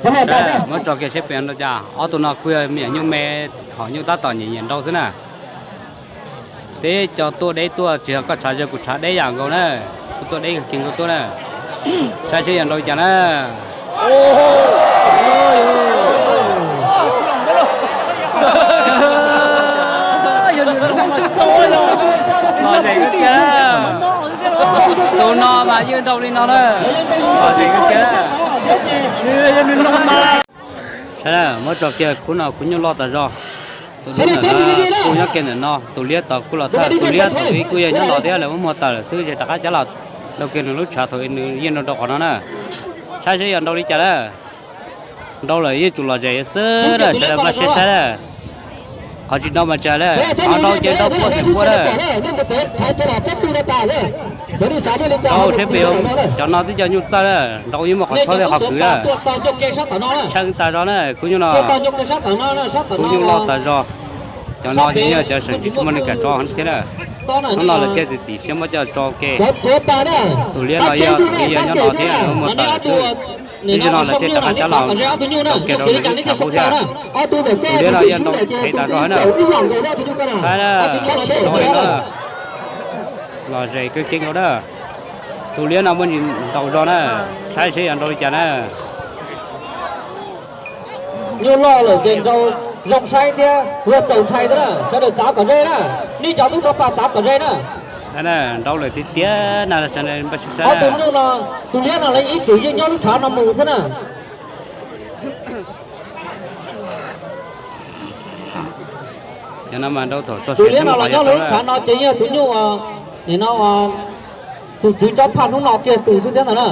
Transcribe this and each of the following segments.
Muab tso kiag seb pem nrau cas. Ob tug no kuj yog me nyuam nyuj me, hom nyuj tab tom nyiam nyiam nrau xwb na. Teb cov tuaj deb tuaj, tsis yog koj tshav ze kuv tshav deb yam nkaus na. Kuv tuaj deb kawg kiag nkaus tuaj na. Saib seb yog nrau li cas na. Lom zem kawg kiag na. Tus no mas yeej nrau li no na. Lom zem kawg kiag na. Saib na, muab tso kiag khub no khub nyuj loj tas zog. Tus dub ntawm no kuj nyob kiag ntawm no, tus liab tod kuj los thawj, tus liab tus ib kuj yog nyob no thiab, lawv muab muag tawm lawm xwb ces rov qab cab los nrau kiag nws lub tshav thaum nws yeej nrau nrau qhov no na. Saib seb yog nrau li cas na. Nrau lawm yeej tsum lom zem xwb na, sawv daws npaj siab saib na. Qhov tsis nrau mas tsis hais na, qhov nrau ces nrau puag xeem puag na. Nrau seb pem, cov no twb cov nyuj txawj na, nrau yeej muaj qhov txhob thiab qhov kwv na. Tsheej tas zog na khub nyuj no, khub nyuj loj tas zog. Cov no ces yog cov seem tsis muaj neeg kam tso thiab na. Hnub no lawv thiaj txiav txim siab muab coj tso ke. Tus liab no yog tus liab nyob no thiab, lawv muag tawm lawm xwb. Ib zaug no lawv thiaj rov qab cab los nrau kiag rau nws lub tshav qub thiab. Tus liab no yog nrau heev tas zog na. Saib na, nrau li no, lom zem kawg kiag nkaus na. Tus liab no muaj ntsis ntaus zog na, saib seb yog nrau li cas na. Nyuj loj lawm ces nrau zoo saib thiab luag txaus ntshai thiab na, sawv daws txav kom ze na, nej cov tub tuav pas txav kom ze na. Nrau lawm tiag tiag na, sawv daws npaj siab saib. Ob tug nyuj no, tus liab no lawv ib txwm yeej nyob lub tshav no mus xwb na. Cov no mas nrau thaum txog siav thiab mus qhov yav rau lawm. Tus liab no los nyob lub tshav no ces yog tus nyuj, nim no tus tswv tsob phaj hnub no kiag tus xwb thiab ntag na.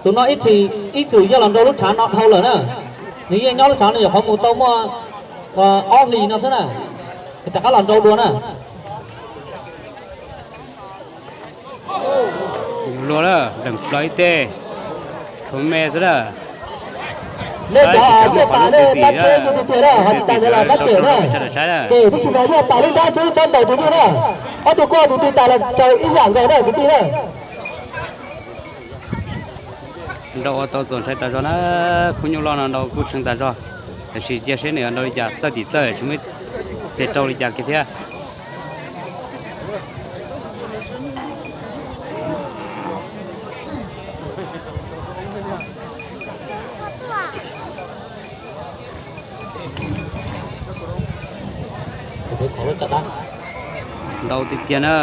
Tus no ib txwm, ib txwm yog los nrau lub tshav no dhau lawm na. Nws yeej nyob lub tshav no nyuam qhuav mus tau muaj ob hlis no xwb na, rov qab los nrau dua na. Luag na, npleem plaws ib teg, tshuav me xwb na. Saib tsis tau muaj qhov lub twg xim na, lub twg xim rau rau peb sawv daws saib na. Tab sis mas yog tas lub nrab xwb txhob ntaus tus nyuj na. Ob tug koj tus twg tas los raws ib yam nkaus na kwv tij na. Nrau ua tau txaus ntshai tas zog na, khub nyuj loj no nrau kuj tsheej tas zog, tiam sis cia seb nws nrau li cas, txawj tim txawj tsis muaj tes rau li cas kiag thiab. Nrau tiag tiag na.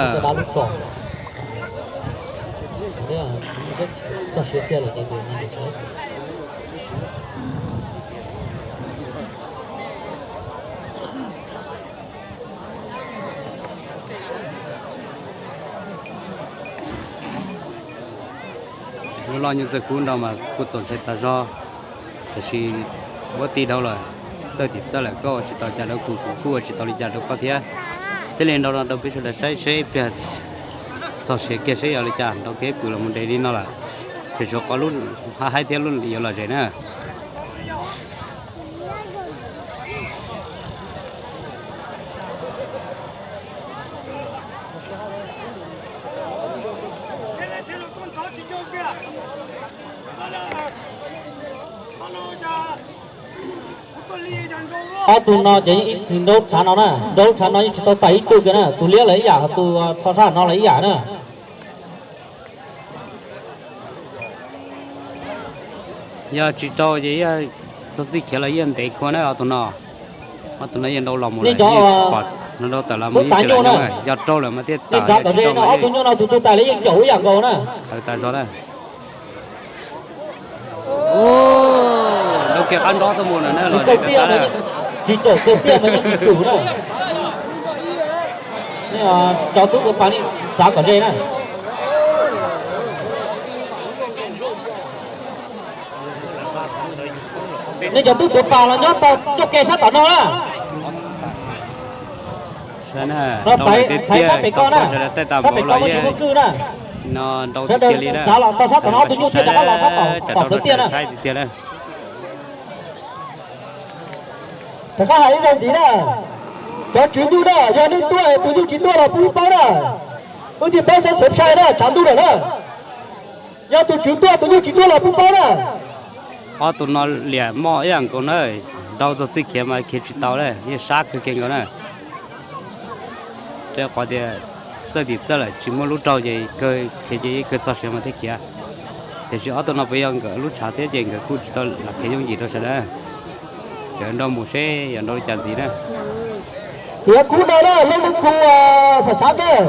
Lub loj nyuj txawj kub nrau mas kuj txaus ntshai tas zog, tiam sis muab ti dhau lawm, txawj tim txawj lawm, koj ua tsis tau cas rau kuv, kuv kuj ua tsis tau li cas rau koj thiab. Thiaj li nrau no rau peb sawv daws saib seb ib pliag txog siav kiag seb yog li cas, nrau kiag pw los mus nres li no lawm, tseem tshuav qhov lub haib thiab lub yuav lom zem na. Ob tug no ces yeej ib txwm nrau tshav no na, nrau tshav no yeej tsis tau tas ib tug kiag na, tus liab los ib yam, tus txho sab no los ib yam na. Yog tsis rau ces yog txog txij khiav los yeej ntev kua na ob tug no. Ob tug no yeej nrau los mus lawm, yeej pom no nrau tawm los mus yeej tsis los nyob, yog rau lawm mas thiaj tawm, yog tsis rau mas yeej tawv tas zog na. Nrau kiag qab nrob tuaj mus no na, los zem tag tag na. Tsis caum kawg tiag mas yeej tsis tsum na. Cov tub tuav pas nej txav kom ze na. Nej cov tub tuav pas los nyob tau coj ke sab tom no na. Sab na, nrau lawm tiag tiag, sab pem ko na, sab pem ko muaj tsis muaj kwj na. No nrau tiag tiag li na. Txav los tau sab tom no, ob tug nyuj thiaj rov qab los sab tom plawv tiaj na. Rov qab hais ib zaug ntxiv na, cov tswv nyuj na, yog nej tuaj tus nyuj tsis tuaj los pub wb paub na. Wb thiaj paub sab xeev sai na, tshav ntuj lawm na. Yog tus tswv tuaj tus nyuj tsis tuaj los pub paub na. Ob tug no liam moj ib yam nkaus na, nrau txog txij khiav mas khiav tsis tau na, yeej sab kawg kiag nkaus na. Rau qhov tias txawj tim txawj lawm tsis muaj lub raug ces kawg khiav ces yeej kawg txog siav mas thiaj khiav. Tiam sis ob tug no puas yog nkawd lub tshav thiab ces nkawd kuj tsis tau lam khiav yooj yim rau sawv daws. Ces nrau mus seb yog nrau li cas ntxiv na. Tiav kub no na, leej lub khu fam xav kawg.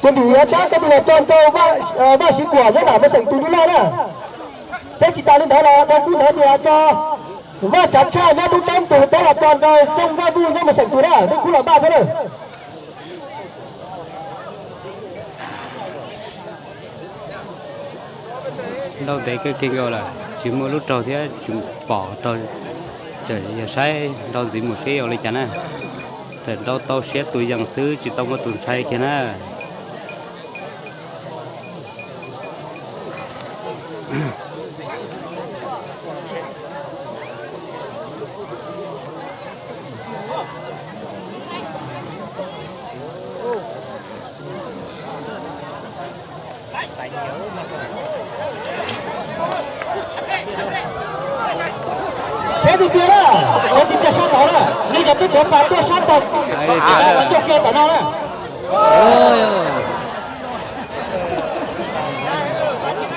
Tus ntim yuav tab koj tus los tso nrau Vaj Siv Kuam nyob nram Mej Xeem tus ntuj loj na. Thiab tsis tas li ntawd los nrau kub ntawd tias tso Vaj Tsav Tshaj nyob Dub Teeb tus tab los tso nrau Xoo Vaj Vuj nyob Mej Xeem tus na, lub kub los npaj thiab na. Nrau ntev kawg kiag nkaus lawm tsis muaj lub raug thiab tsis pom raug. Tseem yog saib nrau ntxiv mus seb ua li cas na. Tseem nrau tau siab tus yees xwb tsis tau muaj tus ntshai kiag na. Tsheb tus tiag na, tsheb tus tiag sab tod na, nej cov tub tuav pas tuaj sab tod, coj kiag tom no na.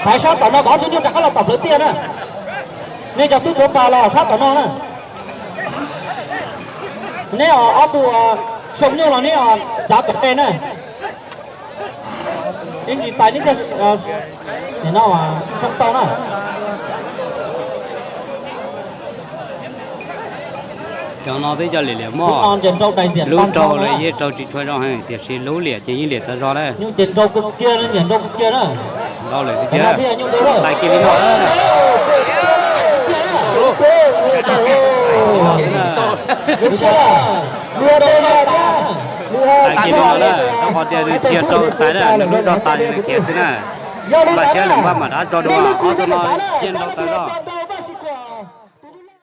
Hais sab tom no kom ob tug nyuj rov qab los tom plawv tiaj na. Nej cov tub tuav pas los sab tom no na. Neb ob tug Soo Nyuj los neb txav tom qe na. Ib ntsis tais neb thiaj sab tau na. Cov no twb cov liam liam moj, lub raug los yeej raug tsis tshua zoo heev tiam sis lub liam ces yeej liam tau zoo na. Nrau lawm tiag, tais kiag li no. Tais kiag li no na, rau qhov tias nws tsis yog raug tais na, nws lub zog tas nws khiav xwb na. Npaj siab lawm npaj mam rov tso dua, ob tug no yeej nrau tau zog.